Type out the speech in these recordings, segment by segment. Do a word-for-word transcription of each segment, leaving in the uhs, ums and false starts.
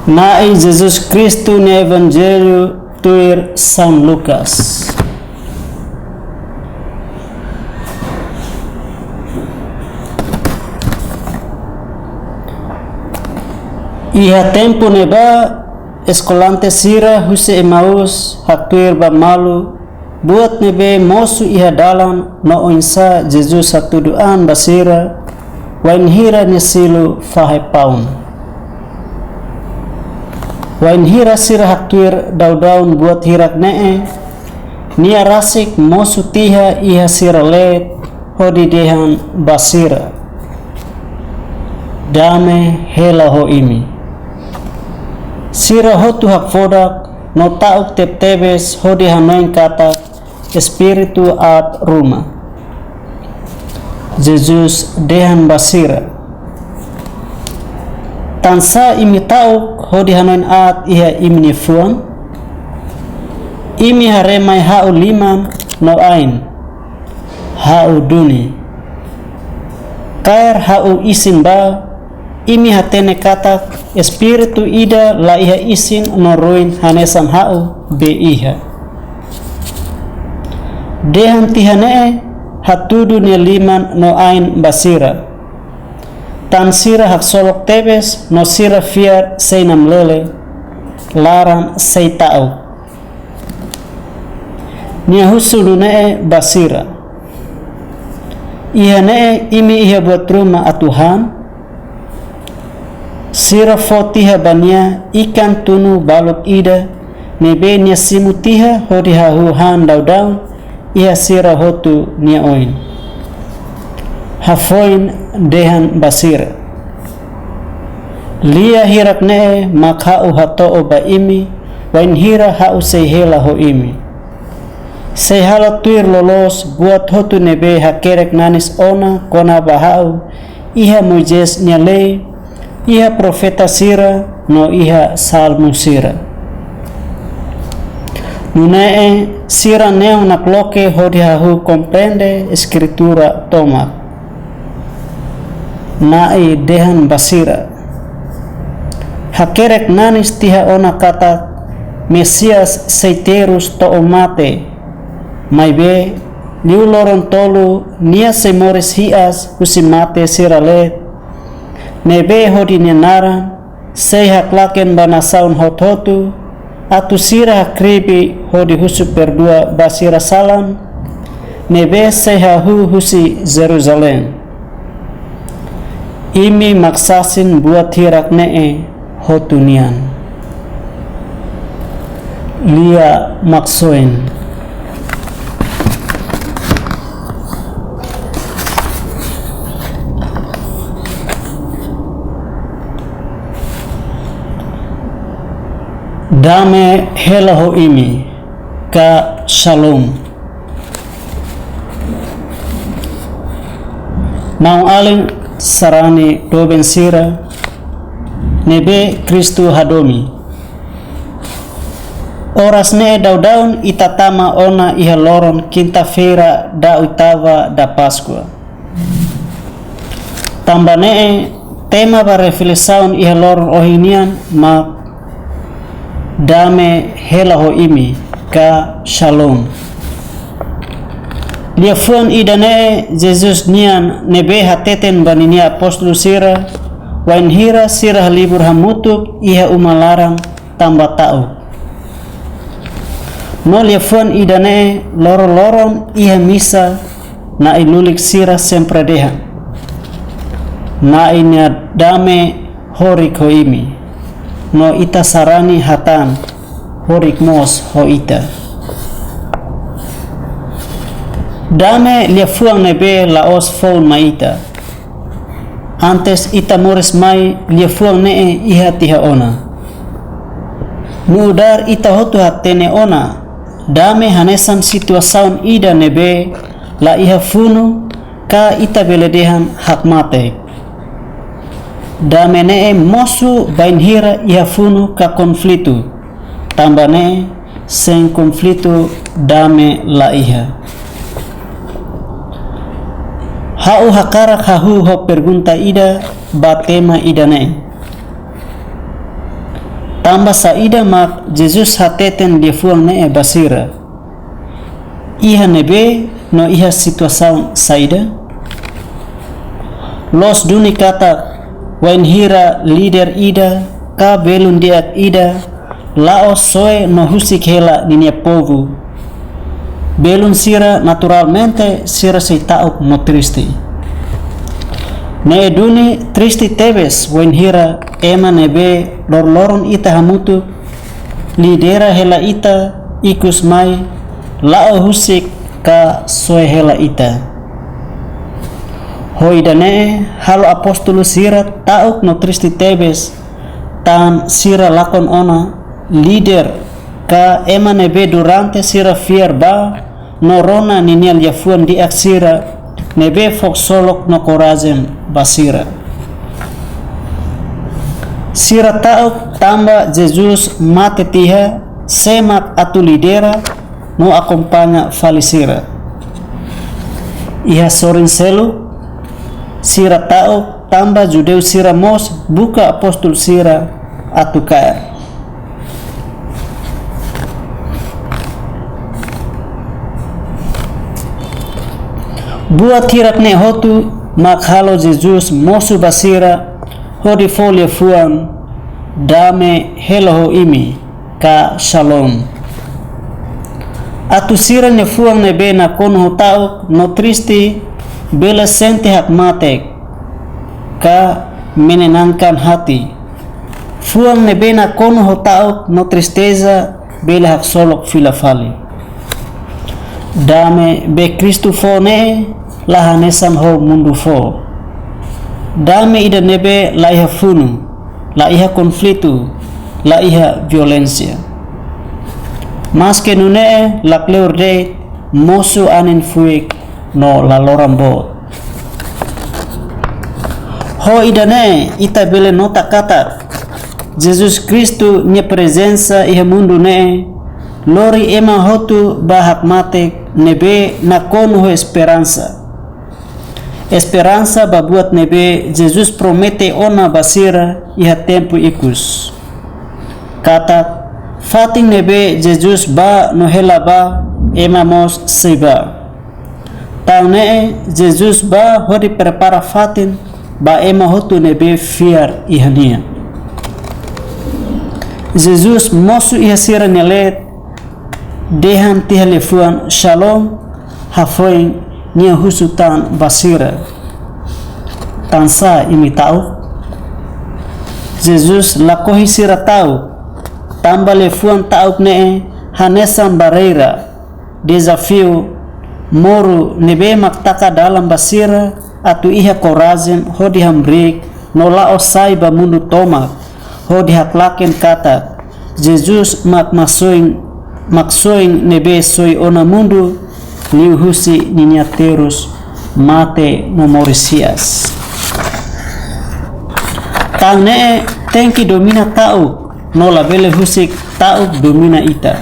Na'i Jesus Kristu nia Evanjellu tuir São Lucas. Iha tempu ne'ebá, eskolante sira husi Emaús haktuir ba malu buat ne'ebé mosu iha dalan no oinsá Jesus hatudu an ba sira, wainhira nia silu fahe paun. Wainhira sira haktuir daudaun buat hirak-ne'e, nia rasik mosu tiha iha sira leet hodi dehan ba sira: Dame hela ho imi. Sira hotu hakfodak no ta'uk tebetebes hodi hanoin katak espíritu aat ruma. Jesus dehan ba sira: Tansá imi ta'uk hodi hanoin aat iha imi-nia fuan? Imi haree mai ha'u liman no ain, ha'u duni. Kaer ha'u isin bá, imi hatene katak espíritu ida la iha isin no ruin hanesan ha'u be iha. Dehan tiha ne'e, hatudu nia liman no ain ba sira. Tan sira haksolok tebes no sira fiar sei namlele, laran sei ta'uk. Nia husu nune'e ba sira: Iha ne'e imi iha buat ruma atu han? Sira fó tiha ba nia ikan tunu baluk ida ne'ebé nia simu tiha hodi hahú han daudaun iha sira hotu nia oin. Hafoin dehan ba sira: Lia hirak-ne'e mak ha'u hato'o ba imi, wainhira ha'u sei hela ho imi. Sei halo tuir loloos buat hotu ne'ebé hakerek nanis ona kona-ba ha'u iha Moisés nia lei, iha profeta sira no iha Salmu sira. Nune'e sira neon nakloke hodi hahú komprende Eskritura tomak. Na'i dehan ba sira: Hakerek nanis tiha ona katak Mesias sei terus to'o mate, maibé liu loron tolu nia sei moris hi'as husi mate sira leet, ne'ebé hodi nia naran sei haklaken ba nasaun hotu-hotu, atu sira hakribi hodi husu perdua ba sira salan, ne'ebé sei hahú husi Jerusalém. Imi mak sasin buat hirak-ne'e hotu nian. Lia Maksoin. Dame hela ho imi, ka Shalom. Maun-alin sarani doben sira ne'ebé Kristu hadomi. Oras ne'e daudaun ita tama ona iha loron kinta-feira da oitava da Páscoa. Tanba ne'e tema ba reflesaun iha loron ohin nian mak Dame hela ho imi, ka Shalom. Liafuan ida-ne'e Jesus nian ne'ebé hateten ba ninia apóstolu sira, wainhira sira halibur hamutuk iha uma laran tanba ta'uk. No liafuan ida-ne'e loroloron iha misa Na'i lulik sira sempre dehan: Na'i nia dame horik ho imi. No ita sarani hatán: Horik mós ho ita. Dame liafuan ne'ebé la'ós foun mai ita. Antes ita moris mai, liafuan ne'e iha tiha ona. Nu'udar ita hotu hatene ona, dame hanesan situasaun ida ne'ebé la iha funu ka ita bele dehan hakmatek. Dame ne'e mosu bainhira iha funu ka konflitu. Tanba ne'e, sein konflitu dame la iha. Ha'u hakarak hahú ho pergunta ida ba tema ida-ne'e. Tanba saida mak Jesus hateten liafuan ne'e ba sira? Iha ne'ebé no iha situasaun saida? Loos duni katak, wainhira líder ida ka belun di'ak ida la'o soe no husik hela ninia povu, belun sira naturalmente sira sei ta'uk no triste. Ne'e duni triste tebes wainhira ema ne'ebé loroloron ita hamutuk lidera hela ita, ikus mai la'o husik ka soe hela ita. Ho ida-ne'e halo apóstolu sira ta'uk no triste tebes, tan sira lakon ona líder ka ema ne'ebé durante sira fiar ba no rona ninia liafuan di'ak sira ne'ebé fó ksolok no korajen ba sira. Sira ta'uk tanba Jesus mate tiha, sé mak atu lidera no akompaña fali sira. Iha sorin seluk, sira ta'uk tanba judeu sira mós buka apóstolu sira atu kaer. Buat hirak-ne'e hotu mak halo Jesus mosu ba sira hodi fó liafuan dame hela ho imi, ka Shalom. Atu sira-nia fuan ne'ebé nakonu ho ta'uk no triste bele sente hakmatek ka menenangkan hati. Fuan ne'ebé nakonu ho ta'uk no tristeza bele haksolok fila fali. Dame be Kristu fó ne'e la hanesan ho mundu fó. Dame ida ne'ebé la iha funu, la iha konflitu, la iha violénsia. Maske nune'e, lakleur de'it, mosu anin fuik no laloran boot. Ho ida-ne'e ita bele nota katak Jesus Kristu nia prezensa iha mundu ne'e lori ema hotu ba hakmatek ne'ebé nakonu ho esperansa. Esperansa ba buat ne'ebé Jesus promete ona ba sira iha tempu ikus. Katak, fatin ne'ebé Jesus bá no hela ba, ema mós sei bá. Tan ne'e, Jesus bá hodi prepara fatin ba ema hotu ne'ebé fiar iha nia. Jesus mosu iha sira-nia leet, dehan tiha liafuan Shalom, hafoin nia husu tan ba sira: Tansá imi ta'uk? Jesus lakohi sira ta'uk, tanba liafuan ta'uk ne'e hanesan barreira, dezafiu moru ne'ebé mak taka dalan ba sira atu iha korajen hodi hamriik no la'o sai ba mundu tomak, hodi haklaken katak Jesus mak maksoin, maksoin ne'ebé soi ona mundu liuhusi ninia terus mate no moris hi'as. Tan ne'e tenke domina ta'uk no labele husik ta'uk domina ita.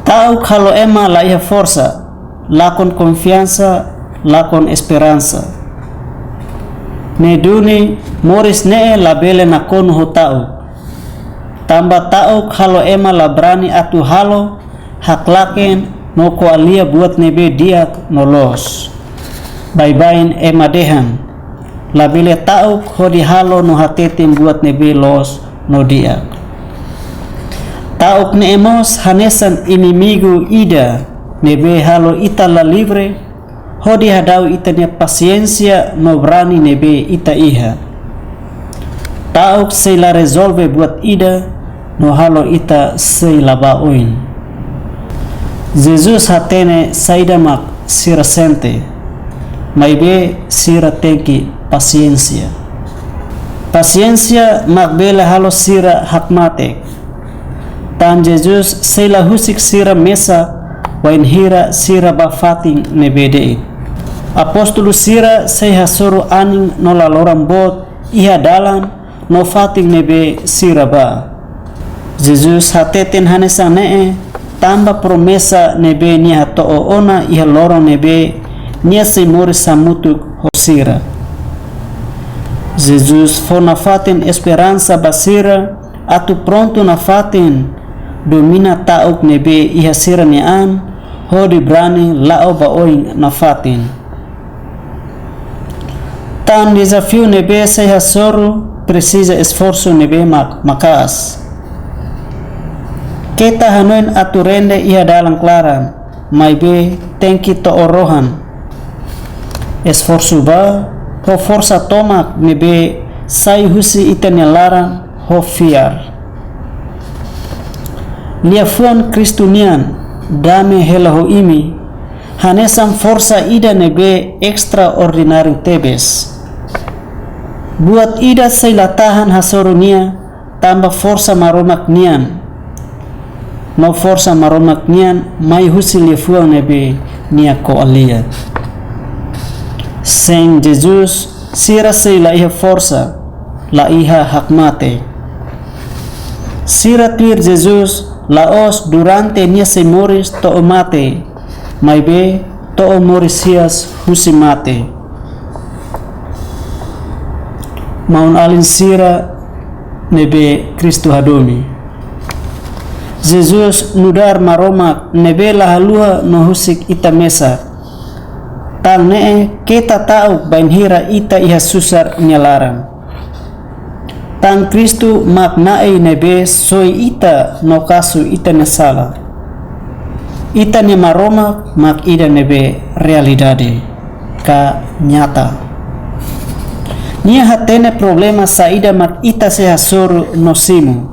Ta'uk halo ema la iha forsa, lakon konfiansa, lakon esperansa. Ne'e duni moris ne'e labele nakonu ho ta'uk. Tanba ta'uk halo ema la brani atu halo, haklaken no ko'alia buat ne'ebé di'ak no loos. Baibain ema dehan, labele ta'uk hodi halo no hateten buat ne'ebé loos no di'ak. Ta'uk ne'e mós hanesan inimigu ida ne'ebé halo ita la livre hodi hadau ita-nia pasiénsia no brani ne'ebé ita iha. Ta'uk sei la rezolve buat ida no halo ita sei la bá oin. Jesus hatene saida mak sira sente, maibé sira tenke pasiénsia. Pasiénsia mak bele halo sira hakmatek. Tan Jesus sei la husik sira mesak wainhira sira bá fatin ne'ebé de'it. Apóstolu sira sei hasoru anin no laloran boot iha dalan no fatin ne'ebé sira bá. Jesus hateten hanesan ne'e tanba promesa ne'ebé nia hato'o ona iha loron ne'ebé nia sei moris hamutuk ho sira. Jesus fó nafatin esperansa ba sira atu prontu nafatin domina ta'uk ne'ebé iha sira-nia an, hodi brani la'o ba oin nafatin. Tan dezafiu ne'ebé sei hasoru presiza esforsu ne'ebé mak-, maka'as. Keta hanoin atu rende iha dalan klaran, maibé tenke to'o rohan. Esforsu ba, ho forsa tomak ne'ebé sai husi ita-nia laran ho fiar. Liafuan Kristu nian, dame hela ho imi, hanesan forsa ida ne'ebé estraordináriu tebes. Buat ida sei la tahan hasoru nia, tanba forsa Maromak nian. No forsa Maromak nian mai husi liafuan ne'ebé nia ko'alia. Sein Jesus, sira sei la iha forsa, la iha hakmatek. Sira tuir Jesus, la'ós durante nia sei moris to'o mate, maibé to'o moris hi'as husi mate. Maun-alin sira ne'ebé Kristu hadomi. Jesus nu'udar Maromak ne'ebé la haluha no husik ita mesak. Tan ne'e keta ta'uk bainhira ita iha susar nia laran. Tan Kristu mak Na'i ne'ebé soi ita no kasu ita-nia sala. Ita-nia Maromak mak ida ne'ebé realidade ka nyata. Nia hatene problema saida mak ita sei hasoru no simu.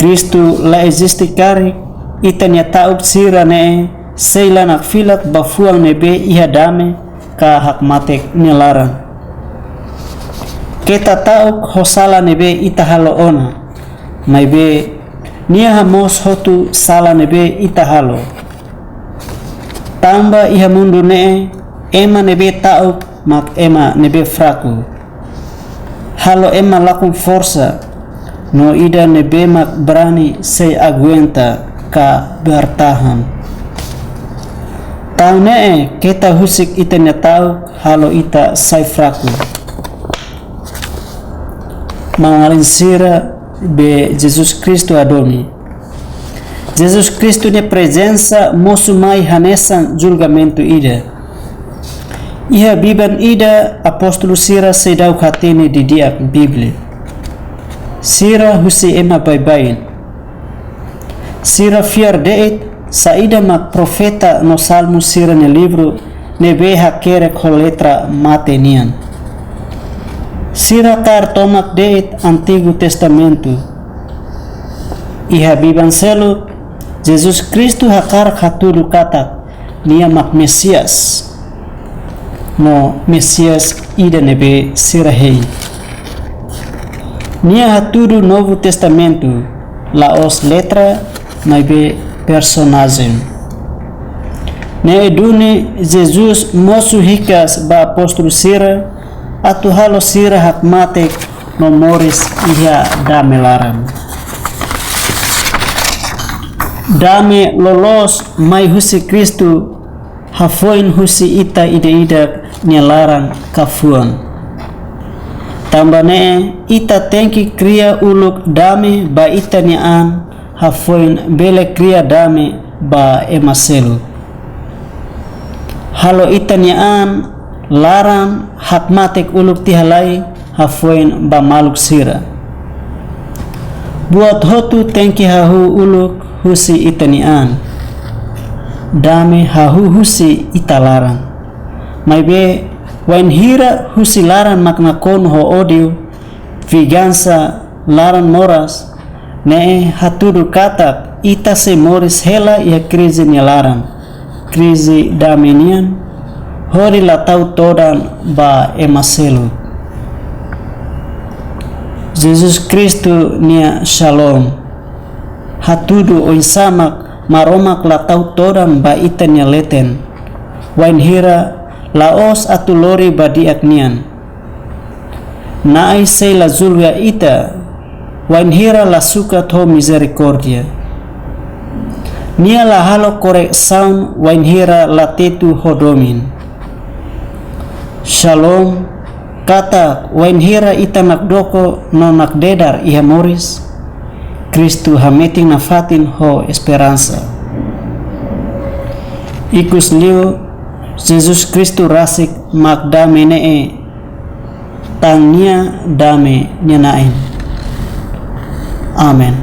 Kristu la eziste karik ita-nia ta'uk sira-ne'e sei la nakfilak ba fuan ne'ebé iha dame ka hakmatek nia laran. Keta ta'uk ho sala ne'ebé ita halo ona, maibé nia hamoos hotu sala ne'ebé ita halo. Tanba iha mundu ne'e, ema ne'ebé ta'uk mak ema ne'ebé fraku. Halo ema lakon forsa, no ida ne'ebé mak brani sei aguenta ka bertahan. Tan ne'e keta husik ita-nia ta'uk halo ita sai fraku. Maun-alin sira ne'ebé Jesus Kristu hadomi. Jesus Kristu nia prezensa mosu mai hanesan julgamentu ida. Iha biban ida apóstolu sira seidauk hatene didi'ak Bíblia. Sira husi ema baibain. Sira fiar de'it saida mak profeta no Salmu sira-nia livru ne'ebé hakerek ho letra mate nian. Sira kaer tomak de'it Antigu Testamentu. Iha biban seluk, Jesus Kristu hakarak hatudu katak nia mak Mesias. No Mesias ida ne'ebé sira hein. Nia hatudu Novu Testamentu, la'ós letra, maibé personajen. Ne'e duni Jesus mosu hikas ba apóstolu sira, atu halo sira hakmatek no moris iha dame laran. Dame loloos mai husi Kristu, hafoin husi ita ida-idak nia laran ka fuan. Tanba ne'e, ita tenke kria uluk dame ba ita-nia an, hafoin bele kria dame ba ema seluk. Halo ita-nia an, laran, hakmatek uluk tiha lai, hafoin ba maluk sira. Buat hotu tenke hahú uluk husi ita-nia an. Dame hahú husi ita laran. Maibé, wainhira husi laran mak nakonu ho ódiu, vingansa, laran moras, ne'e hatudu katak ita sei moris hela iha krize nia laran, krize dame nian, hodi la tau todan ba ema seluk. Jesus Kristu nia Shalom hatudu oinsá mak Maromak la tau todan ba ita-nia leten, wainhira la'ós atu lori ba di'ak nian. Na'i sei la julga ita, wainhira la sukat ho mizerikórdia. Nia la halo koresaun, wainhira la tetu ho domin. Shalom, Katak wainhira ita nakdoko no nakdedar iha moris, Kristu hametin nafatin ho esperansa. Ikusliu, Jesus Kristu rasik mak dame ne'e, tan Nia dame Nia na'in. Amen.